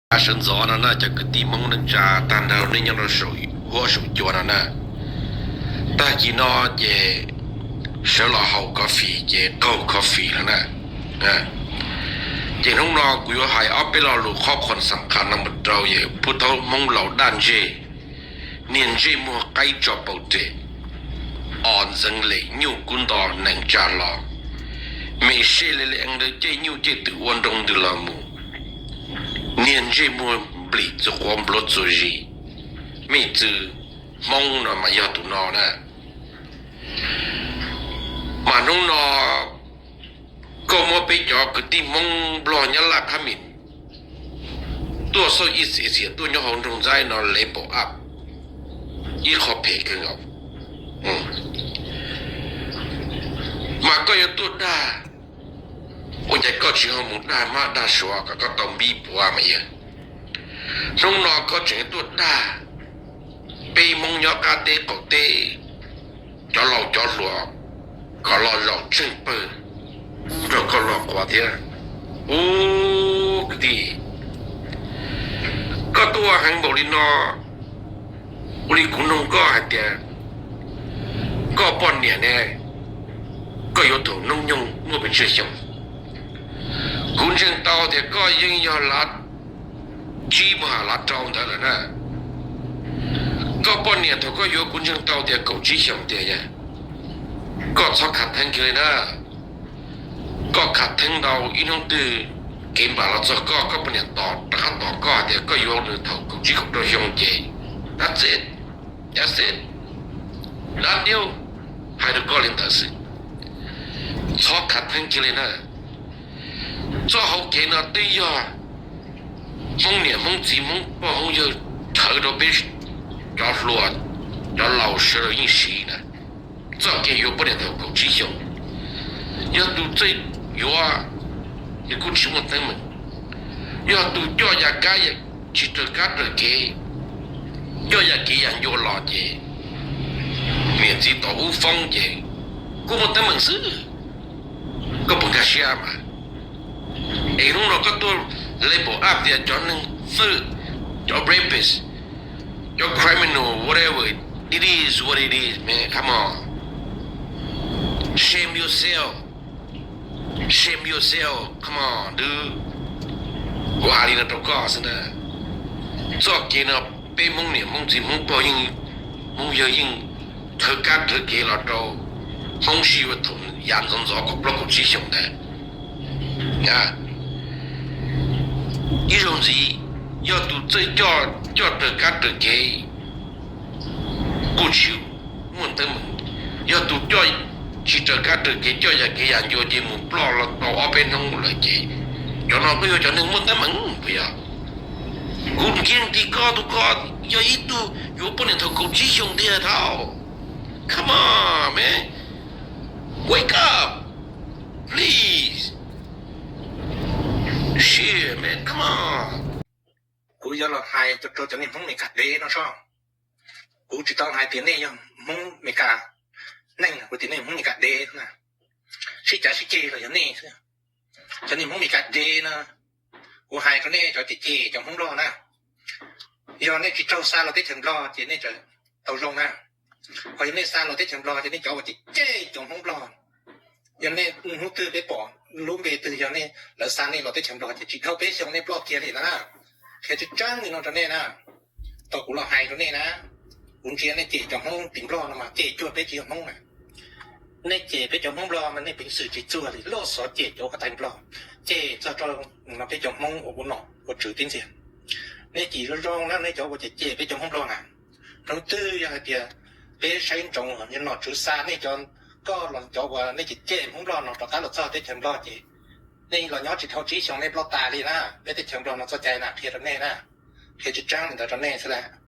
sawv ntxov no na, cov kwv tij Hmoob neej tsa tag nrho nej nyob rau saum huab saum cua no na, tag kis no ces sawv los haus coffee ces qaug coffee no na. Ces hnub no kuv yuav hais ob peb lo lus qhov khuam xam qhas no mus rau yawg pub thaub Hmoob laus daj ntseg, niag ntsej muag qaib tso paus rem, os ntxeev lem nyuj kub nto nees tsa hlo, me seb le le eev ntawd caij nyuj caij twm ua nroo ntws los mus, niag ntsej muag nplim txuas quav npluav txuas zis, mej txwv Hmoob no mas yog tus no na. Mas hnub no koj muab peb cov kwv tij Hmoob Nplog Nyab Laj Khab Mis tuaj xauj ib xiam xiam tuaj nyob hauv nroog Ntxaib no lev pom ab ib qho phem kawg nkaus. Mas koj yuav tuaj dag, ua cas koj tsis ho mus dag mab dag suav kom koj tau npib puav mas yawg? Hnub no koj tseem tuaj dag peb Hmoob nyob qab teb qaum teb, cov laus cov hluas kom los zaum tsheej pawg nrog koj los quav thiab. Ub kwv tij, koj tuaj heev npaum li no, ua li kuv nug koj hais tias koj poj niam ne, koj yuav thaum noob nyoog muaj pes tsawg xyoo? Kuv ntseeg tau tias koj yeej yog lav tsib mus ha lav rau ntawd lawm na. Koj poj niam thaum koj yuav kuv ntseeg tau tias kaum tsib xyoos tiag yog. Koj txhob khav theeb kiag li na. Koj khav theeb ntau ib hnub twg kev npam los txog koj, koj poj niam tos rov qab tos koj hais tias koj yuav nws thaum kaum tsib kaum rau xyoo ces that's it, that's it, done deal, hais rau koj li ntawd xwb. Txhob khav theeb kiag li na. Txoj hauv kev no twb yog Hmoob niam Hmoob txiv Hmoob pog Hmoob yawg rhawv rau peb cov hluas cov laus sawv daws yeej siv na. Txoj kev yuav poj niam thaum kaum tsib xyoos, yog tus txawj yuav ces kuj tsis muaj teeb meem. Yog tus coj yam kab tsis raws kab raws kev, coj yam kev yam ncua los ces niam txiv tau ub foob ces kuj muaj teeb meem xwb. Koj puas nkag siab mas? Es hnub no koj tuaj label ab tias cov neeg fwj, cov rapist, cov criminal, whatever, it is what it is, man, come on, shame yourself, shame yourself, come on dude. Kuv hais li no rau koj xwb na. Txoj kev no peb Hmoob niam Hmoob txiv Hmoob pog yeej, Hmoob yawg yeej rhawv kab rhawv kev los rau Hmoob sib yuav thaum yam ntxov ntxov kaum plaub kaum tsib xyoos ntawd. Ib zaug ntxiv, yog tus txawj coj raws kab raws kev kuj tsis muaj teeb meem. Yog tus coj tsis raws kab raws kev, coj yam kev yam ncua ces mus ploj los tau ob peb hnub lawm ces cov no kuj yog cov neeg muaj teeb meem puas yog? Kuv nkiag tis koj tus koj yog ib tug yuav poj niam thaum kaum tsib xyoos tiag thaum. Come on man, wake up, please. Shit man, come on. Kuv yuav los hais rau cov niag Hmoob Meskas dev no soj. Kuv tsis tau hais tias nej yog Hmoob Meskas neej, kuv tias nej Hmoob Meskas dev na. Sib cav sib ceg los yog nej xwb. Cov niag Hmoob Meskas dev na, kuv hais rau nej cov cem cem cov Hmoob Nplog na, yog nej tsis raug xa los teb chaws Nplog ces nej tau zoo na. Ho yog nej xa los teb chaws Nplog ces nej cov uas cem cem cov Hmoob Nplog, yog nej hnub twg peb pom lub npe twg yog nej lawv xa nej los teb chaws Nplog ces tsis dhau peb xyoo nej ploj kiag li na. Qhia tseeb tseeb li no rau nej na, tau kuv los hais rau nej na. Kuv ntsia nej cem cov Hmoob tim Nplog no mas cem cuag peb tsis yog Hmoob na. Nej cem peb cov Hmoob Nplog mas nej peev xwm tsis txuag li, loj xov cem cov huab tais Nplog, cem txog rau no peb cov Hmoob uas ua nom ua tswv tib ntxiag. Nej cem zoo zoo na, nej cov uas cem cem peb cov Hmoob Nplog na. Hnub twg yog hais tias peb saib ntsoov yog nom tswv xa nej cov, koj los cov uas nej cem cem Hmoob Nplog no rov qab los txog teb chaws Nplog ces nej los nyob tsis dhau tsib xyoos nej ploj tas li na. Peb teb chaws Nplog no txoj cai na, qhia rau nej na, qhia tseeb tseeb li ntawd rau nej xwb la.